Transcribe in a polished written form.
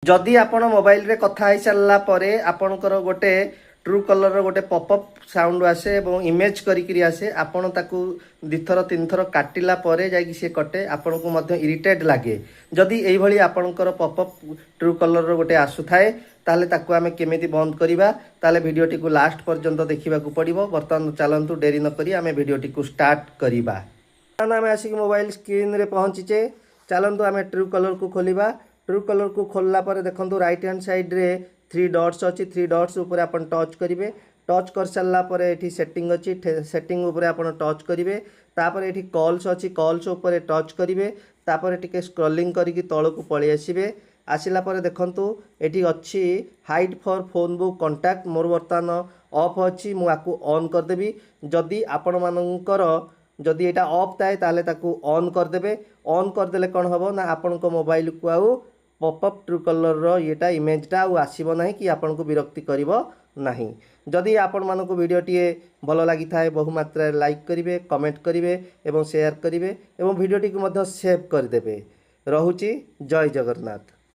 ଯଦି ଆପଣ ମୋବାଇଲରେ କଥା ହେଇସାରିଲା ପରେ ଆପଣଙ୍କର ଗୋଟେ ଟ୍ରୁ କଲର୍ର ଗୋଟେ ପପଅପ୍ ସାଉଣ୍ଡ ଆସେ ଏବଂ ଇମେଜ୍ କରିକିରି ଆସେ, ଆପଣ ତାକୁ ଦୁଇଥର ତିନିଥର କାଟିଲା ପରେ ଯାଇକି ସିଏ କଟେ, ଆପଣଙ୍କୁ ମଧ୍ୟ ଇରିଟେଟ୍ ଲାଗେ। ଯଦି ଏଇଭଳି ଆପଣଙ୍କର ପପଅପ୍ ଟ୍ରୁ କଲର୍ର ଗୋଟେ ଆସୁଥାଏ, ତାହେଲେ ତାକୁ ଆମେ କେମିତି ବନ୍ଦ କରିବା? ତାହେଲେ ଭିଡ଼ିଓଟିକୁ ଲାଷ୍ଟ ପର୍ଯ୍ୟନ୍ତ ଦେଖିବାକୁ ପଡ଼ିବ। ବର୍ତ୍ତମାନ ଚାଲନ୍ତୁ, ଡେରି ନକରି ଆମେ ଭିଡ଼ିଓଟିକୁ ଷ୍ଟାର୍ଟ କରିବା। ବର୍ତ୍ତମାନ ଆମେ ଆସିକି ମୋବାଇଲ ସ୍କ୍ରିନ୍ରେ ପହଞ୍ଚିଛେ। ଚାଲନ୍ତୁ, ଆମେ ଟ୍ରୁ କଲର୍କୁ ଖୋଲିବା। ଟ୍ରୁ କଲର୍କୁ ଖୋଲିଲା ପରେ ଦେଖନ୍ତୁ, ରାଇଟ୍ ହ୍ୟାଣ୍ଡ ସାଇଡ଼୍ରେ ଥ୍ରୀ ଡଟ୍ସ ଅଛି। ଥ୍ରୀ ଡଟ୍ସ ଉପରେ ଆପଣ ଟଚ୍ କରିବେ। ଟଚ୍ କରିସାରିଲା ପରେ ଏଠି ସେଟିଂ ଅଛି। ସେଟିଂ ଉପରେ ଆପଣ ଟଚ୍ କରିବେ। ତାପରେ ଏଠି କଲ୍ସ ଅଛି, କଲ୍ସ ଉପରେ ଟଚ୍ କରିବେ। ତାପରେ ଟିକେ ସ୍କ୍ରଲିଂ କରିକି ତଳକୁ ପଳେଇ ଆସିବେ। ଆସିଲା ପରେ ଦେଖନ୍ତୁ, ଏଠି ଅଛି hide from phone book contact. ମୋର ବର୍ତ୍ତମାନ ଅଫ୍ ଅଛି, ମୁଁ ଆକୁ ଅନ୍ କରିଦେବି। ଯଦି ଆପଣମାନଙ୍କର ଯଦି ଏଇଟା ଅଫ୍ ଥାଏ, ତାହେଲେ ତାକୁ ଅନ୍ କରିଦେବେ। ଅନ୍ କରିଦେଲେ କ'ଣ ହେବ ନା, ଆପଣଙ୍କ ମୋବାଇଲକୁ ଆଉ ପପଅପ୍ ଟ୍ରୁ କଲର୍ର ଇଏଟା, ଇମେଜଟା ଆଉ ଆସିବ ନାହିଁ କି ଆପଣଙ୍କୁ ବିରକ୍ତି କରିବ ନାହିଁ। ଯଦି ଆପଣମାନଙ୍କୁ ଭିଡ଼ିଓଟିଏ ଭଲ ଲାଗିଥାଏ, ବହୁ ମାତ୍ରାରେ ଲାଇକ୍ କରିବେ, କମେଣ୍ଟ କରିବେ ଏବଂ ସେୟାର କରିବେ ଏବଂ ଭିଡ଼ିଓଟିକୁ ମଧ୍ୟ ସେଭ୍ କରିଦେବେ। ରହୁଛି, ଜୟ ଜଗନ୍ନାଥ।